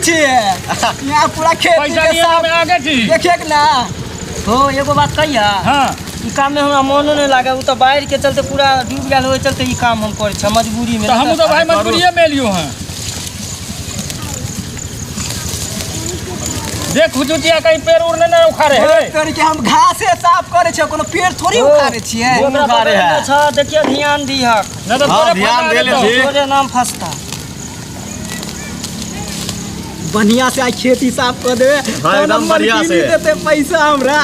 छियै। यहाँ पूरा खेती पैसा के लिए साफ में आगे छी। देखिए ना। हो, एगो बात कहिया? हाँ। ई काम में हमरा मनो नहीं लागे, उ तो बाढ़ के चलते पूरा डूब गेल, ओहि चलते ई काम हम करै छी मजबूरी में। तो हमहूँ तो भाई मजबूरिये में एलियो हैं। देख हुचुचिया, कहीं पेड़ उड़ नहीं उखाड़े है। तोरी के, हम घासे साफ करे छियै, कोनो पेड़ थोड़ी उखाड़े छियै। ओकरा उखाड़े बगल में है। छ, देखिए, ध्यान दिहक। नहीं तो हाँ, तोरे ध्यान फंसा दे ले देतौ। छी। तोरे नाम फंसता। बढ़िया से आइ खेती साफ कर देबे। हाँ, एकदम बढ़िया से। देते पैसा हमरा।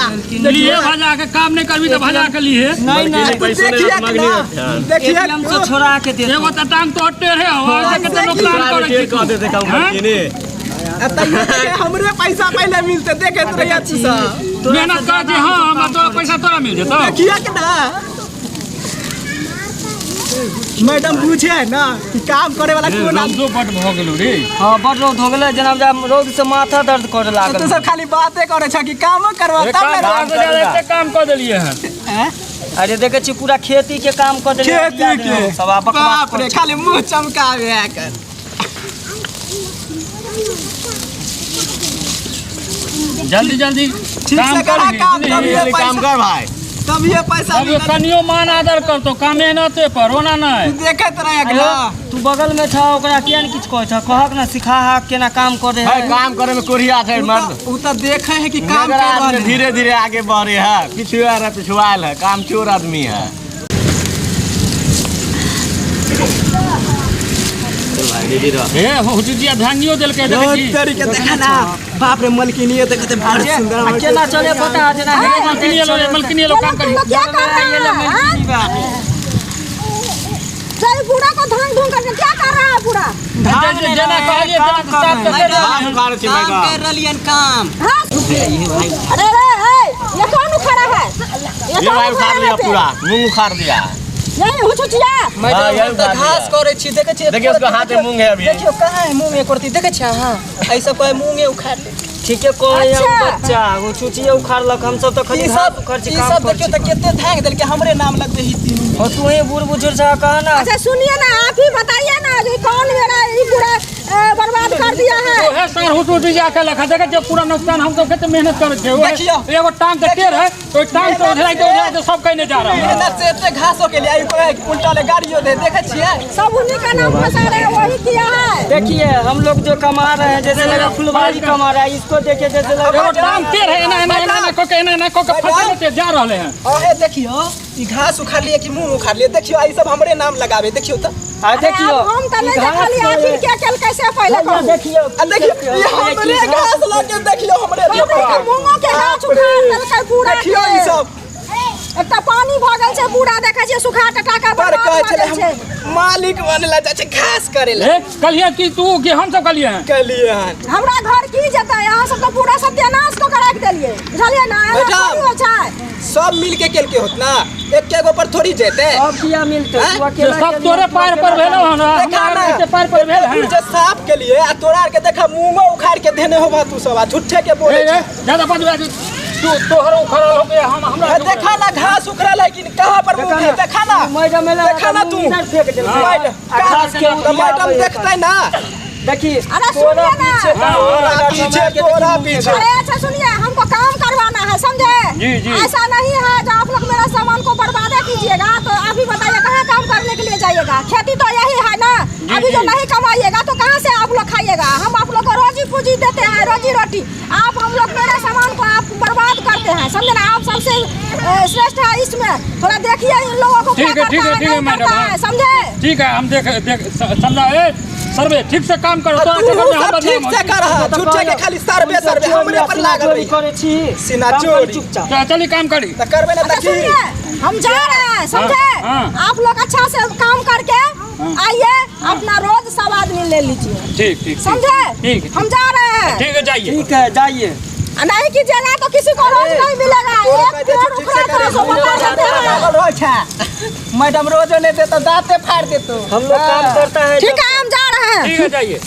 लिए भजा के, काम नहीं करबी तो भजा के लिए। नहीं नहीं। पैसो नहीं देखिए मगनी ना, देखिए। एटीएम से छोड़ा के दे। एगो तो टांग तो टेढ़े हो, ऐसे के नुकसान करे छी कह देते काम हाँ? करती। आ तैयो देखे, हमरे पैसा पहले मिलते, देखैत रहिए तू सब। मेहनत कर छी। हाँ, हमरा तोरा पैसा तोरा मिल जेतौ। देखिए के ना, मैडम पूछे है ना कि काम करे वाला कोन आदमी। रौदो बड भऽ गेलौ रे। हाँ, बड़ रौद हो गेलै, जेना हमरा रौद से माथा दर्द करे लागल। तू सब खाली बाते करे छ कि कामो करवा एक तब काम ने। काम से ज्यादा एते काम कऽ देलियै हन। हैं? अरे, देखै छी, पूरा खेती के काम कऽ देलियै। खेती के सब आ बकवास बाप रे, करै छी। खाली मुंह चमकावे है कर। जल्दी जल्दी ठीक काम से करा करही, काम, बुझलिही? तब ये काम पैसा कर भाई। तब ये पैसा तब मिलत। कनियो मान आदर करतो काम मेहनते पर, ओना नहि। तू देखैत रह अगला। तू बगल में छ, ओकरा किया ने किछु कहै छ? कहक ना, सिखा हा केना काम करे है है। काम करे में कोरिया छै उ मर्द। त- उ त देखे है कि काम नगर कर आदमी रहल है। धीरे धीरे आगे बढ़े है, पिछुआ है, पिछुआल है, काम चोर आदमी है। हे हुचुचिया, भांगियो देलकै, देखै बहुत छी। तरीके देखा ना, बाप रे, मलकिनी देखते बड़ सुंदर। आ केना चले पता है जेना? मलकिनी एलो रे, मलकिनी एलो, काम तुम करी। लोग क्या कर रहे हैं, हाँ? चल, बूढ़ा को धान धून करके क्या कर रहा है पूरा? जेना कहलियै तेना तऽ साफ तऽ करि घास उखाड़े छी। काम मैडम। कर रहलियन काम। हाँ? अरे रे, ए, ये कौन उखाड़ा है? ये ये कौन भाई उखाड़ उखाड़ा लिया है? पूरा मूंग उखाड़ दिया। यही हुचुचिया। हाँ, यही हम तऽ उखाड़ घास लिया। करे छी, देखै छी। देखिए, उसको हाथ में मूंग है अभी। देखियो, कहाँ है मूंग एको रत्ती? देखै छी अहाँ? ऐसा कहे मूंगे उखाड़ ले। ठीके कहै अच्छा। बच्चा, हुचुचिया उखाड़लक, हम सब तऽ खाली ई घास सब उखाड़ छी, ई काम सब करै देखियो छी। तऽ कते धांग देलकै, हमरे नाम लगबे ही तीनू। और तू ही बूढ़ बुजुर्ग छ, कह ना। अच्छा सुनिए ना, आप ही बताइए ना कि कौन मेरा ये पूरा बर्बाद कर दिया है? ओहे सर, हुचुचिया के लखा देखै छियै, पूरा नुकसान। हम सब कते मेहनत करै छियै ओहे। देखियौ। एगो टांग के टेढ़ है, ओहि टांग से ओझराइते ओझराइते सब कहने जा रहल है। मेहनत से एते घासो के लिए आई कहे कि उल्टा ले गाड़ियो दे, देखै छियै। सब उन्हीं का नाम फंसा रहे हैं, वही किया है। देखिए, हम लोग जो कमा रहे हैं, जैसे लगा फुलवारी कमा रहा है, इसको देखिए, जैसे लगा एगो टांग टेढ़ है, एना एना एना एना कऽ के, एना एना कऽ के फंसले जा रहले हैं। अहे, देखियो, ई घास उखाड़ लिए कि मूंग उखाड़ लिए? देखियो, ई सब हमरे नाम लगावे, देखियो त। आ अरे देखियो, अब हम तो ई नहीं घास देखलिए, आखिर क्या केल कैसे पहले भैया, कहू। देखियो। आ देखियो, ई हमरे घास लगे, देखियो हमरे। बाप रे, के मूंगो के गाछ उखाड़ देलकै पूरा। देखियो के। ई सब। एकटा पानी भऽ गेल छै पूरा, देखै छियै, सुखा टटा के पर बर्बाद कहै भऽ छलै गेल छै। हम मालिक बनला जाइ छै घास करे ला। हे, कहलियै कि तू कि हम सब कहलियै हैं? कहलिए हन। हमरा घर की जेतै? अहाँ सब तऽ पूरा सत्यानाश कऽ के राखि देलियै, बुझलियै ना? एना मैडम। थोड़ी होइ छै। सब मिल के केलके होत ना, एके गो पर थोड़ी जेते। अब किया मिलते? हैं? तू अकेला सब केलिए, तोरे तू पैर पर अकेला भेलो हन। देखा हमरा ना। आर के पैर पर भेल तू हन। जे साफ के लिए आ तोरा आर के देखा, मूंगो उखाड़ के देने होबा तू सब, आ झूठे के बोले ए, ए, छै। ज्यादा बजबै तू, तोहर उखड़ल हो गया, हम हमरा ए, देखा ना, घास उखड़ल है कि कहाँ पर मूंग है? देखा ना। मैडम एलै, देखा ना तू। इधर फेंक देलकै। मैडम आ घास के तो मैडम देखते ना। देखी, अरे तोरा सुनिए ना। पीछे तोरा पीछे, तोरा पीछे। अरे अच्छा सुनिए, हमको काम करवाना है, समझे? जी, जी। ऐसा नहीं है जो आप लोग मेरा सामान को बर्बाद कीजिएगा। तो अभी बताइए, कहाँ काम करने के लिए जाइएगा? खेती तो यही है ना। अभी जो जी। नहीं कमाइएगा तो कहाँ से आप लोग खाइएगा? हम आप लोग को रोजी पूंजी देते हैं, रोजी रोटी। आप हम लोग मेरे सामान को आप बर्बाद करते हैं, समझे ना? आप सबसे श्रेष्ठ है इसमें, थोड़ा देखिए इन लोगों को क्या ठीक है, ठीक करता है, है, ठीक है, नहीं मैडम, करता हाँ। है, समझे? ठीक है, हम देख देख समझा। ए सर्वे, ठीक से काम करो, तोरा तू चक्कर में हम सब बदनाम ठीक हो से कर रहा, झूठे के खाली सर्वे सर्वे हमरे पर लागल रही। करै छी। सीना काम करी चोरी। चुपचाप। चल, चली काम करी। त करबे ना अच्छा त की? सुनिए, हम जा रहे हैं, समझे? हाँ। आप लोग अच्छा से काम करके आइए, अपना रोज सब आदमी ले लीजिए। ठीक ठीक। समझे? ठीक, ठीक। हम जा रहे हैं। ठीक है, जाइए। ठीक है, जाइए। आ नहीं कीजिएगा तो किसी को रोज नहीं मिलेगा। तोरा एक कह दे पेड़ ठीक से उखड़ा करे। तो बता देते हैं। लागल रहै छै मैडम, रोजो नहीं देतो, दांते फाड़ देतो। हम लोग काम करता है। ठीक है, हम जा रहे हैं। ठीक है, जाइए।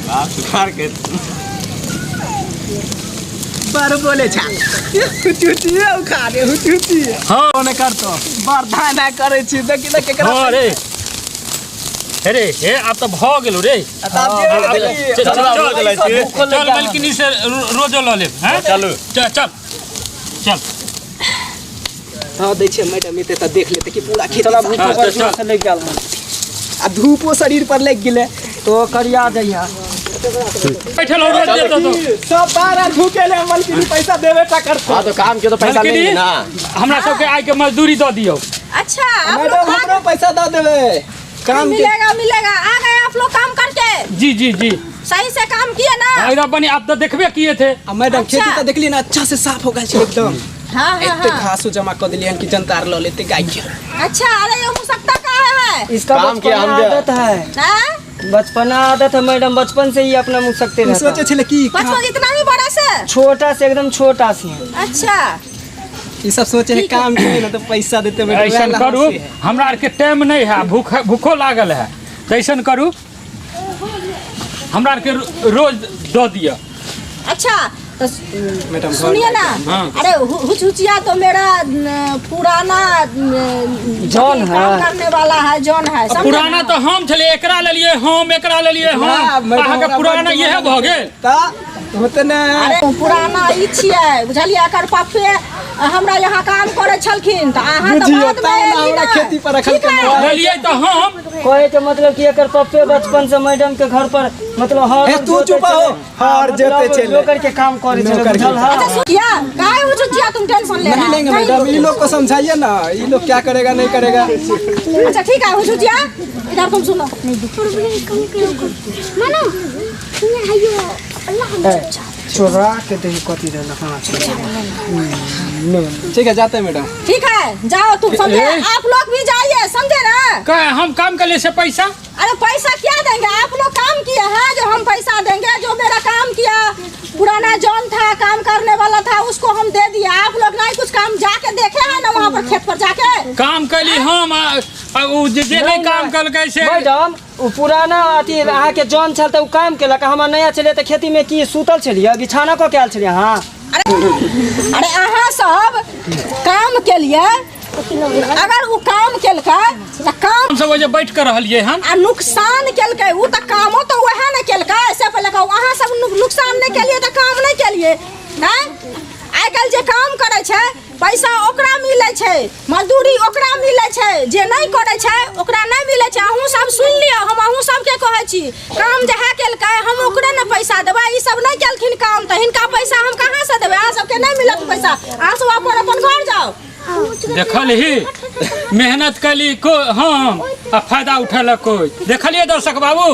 घास उखाड़ के बड़ बोले छा, हुचुचिए उखाड़े हुचुचिए। हाँ। ने करतो, बड़ धाना करे छी, देखी त केकरा। हाँ रे। अरे हे आब तऽ भऽ गेलो रे। आ तऽ आब जे आब देखी, चल, चल, चल, चल, चल, भूखो चल लागि गेल। मलकिनी से रोजो लऽ लेब हैं। चलू। चल चल चल। हाँ दै छै मैडम एते तऽ देख लेते कि पूरा खेती चला साफ। भूखो हाँ, पर चल। से लागि गेल हन। आ धूपो शरीर पर लागि गेलै। तो करिया जइहा। बैठल हो रोज देतो तो। सब बार आर झुकेले मलकिनी पैसा देबे टा करते। हाँ तो काम के तो पैसा मलकिनी, लेंगे ना। हमरा सबके आइ के मजदूरी दऽ दियौ। अच्छा आप लोग मैडम हमरो पैसा दऽ देबै काम के। मिलेगा मिलेगा, आ गए आप लोग काम करके? जी जी जी। सही से काम किए ना? हाँ, एकदम बनी, आप तो देखबे किए थे। आ मैडम अच्छा। खेती तऽ देखली ना अच्छा से साफ हो गेल छै एकदम। हाँ हाँ एते हाँ। घासो जमा कऽ देलियै हन कि जनता आर लऽ लेते गाय के। अच्छा अरे ये मुसक्ता कहाँ है? इसका काम किया बचपना हम जे- आदत है। हाँ? बचपना आदत है मैडम, बचपन से ही अपना मुँह सकते हम रहता। सोचे छलै कि बचपन इतना ही बड़ा से? छोटा से, एकदम छोटा से। अच्छा ई सब सोचे है काम के ना तो पैसा देते मैडम। ऐसन वएह करू, हंसी है। हमरा आरके टाइम नहीं है, भूख भूखो लागल है, तऽ ऐसन करू हमरा आरके रोज दऽ दिअ। अच्छा तो मैडम घर सुनिए ना। हाँ। अरे हुचहुचिया तो मेरा न, पुराना न, जॉन काम है। करने वाला है, जॉन है, समझे पुराना ना? तऽ हम छलियै, एकरा लेलियै हम, एकरा लेलियै हम। ना, मैडम, अहाँके हमरा पुराना बड्ड इएह भऽ गेल। तऽ होते ने। अरे पुराना ई छियै बुझलियै, एकर पप्पे हमरा यहाँ काम करै छलखिन तऽ अहाँ तऽ बुझियौ, बाद में तब ना एली हमरा ना। खेती पर रखल ठीक है? लेलियै तऽ हम। कहे के मतलब कि एकर पप्पे बचपन से मैडम के घर पर मतलब हर ए, तू चुप हो। हर जोते छलै। नौकर के काम करे छलै, नौकर के। बुझल है? अच्छा सुनिए, काहे हुचहुचिया तुम टेंशन ले नहीं रहा है? लेंगे नहीं मैडम, ई लोग को समझाइए ना, ई लोग क्या करेगा नहीं करेगा। अच्छा ठीक है हुचहुचिया, इधर तुम सुनो। चोरा के दही कथी देलक हँ। ठीक है जाते हैं मैडम। ठीक है जाओ तुम, समझे? ए? आप लोग भी जाइए, समझे ना? कहे हम काम के लिए से पैसा? अरे पैसा क्या देंगे, आप लोग काम किए हैं जो हम पैसा देंगे। जो मेरा काम किया पुराना जॉन था, काम करने वाला था, उसको हम दे दिया। आप लोग नहीं कुछ काम जाके देखे हैं ना वहाँ पर खेत पर जाके? काम कैली हम, आ उ जे जे नहि काम केलकै से। मैडम ओ पुराना अथी अहाँके जॉन छल तऽ ओ काम केलक, हमर नया छलियै तऽ खेती में की सुतल छलियै, बिछाना कऽ के आयल छलियै अहाँ? अरे अहाँ सब काम केलियै, अगर उ काम केलकै तऽ काम हम सब ओहि जे बैठ के रहलियै हन। आ नुकसान केलकै उ तऽ कामो तऽ वएह ने केलकै। से पहिले कहू अहाँ सब नुकसान नहि केलियै तऽ काम नहि केलियै? नहि, आइ काल्हि जे काम करै छै पैसा ओकरा मिलै छै, मजदूरी ओकरा मिलै छै, जे नहि करै छै ओकरा नहि मिलै छै। अहूँ सब सुनि लिअ, हम अहूँ सबके कहै छी, काम जएह केलकै हम ओकरे ने पैसा देबै। ई सब नहि केलखिन काम तऽ हिनका पैसा हम कहाँसँ देबै? अहाँ सबके नहि मिलत पैसा, अहाँ सब अपन अपन घर जाउ। देखलही मेहनत कैली को हम आ फायदा उठेलक कोइ। देखलियै दर्शक बाबू?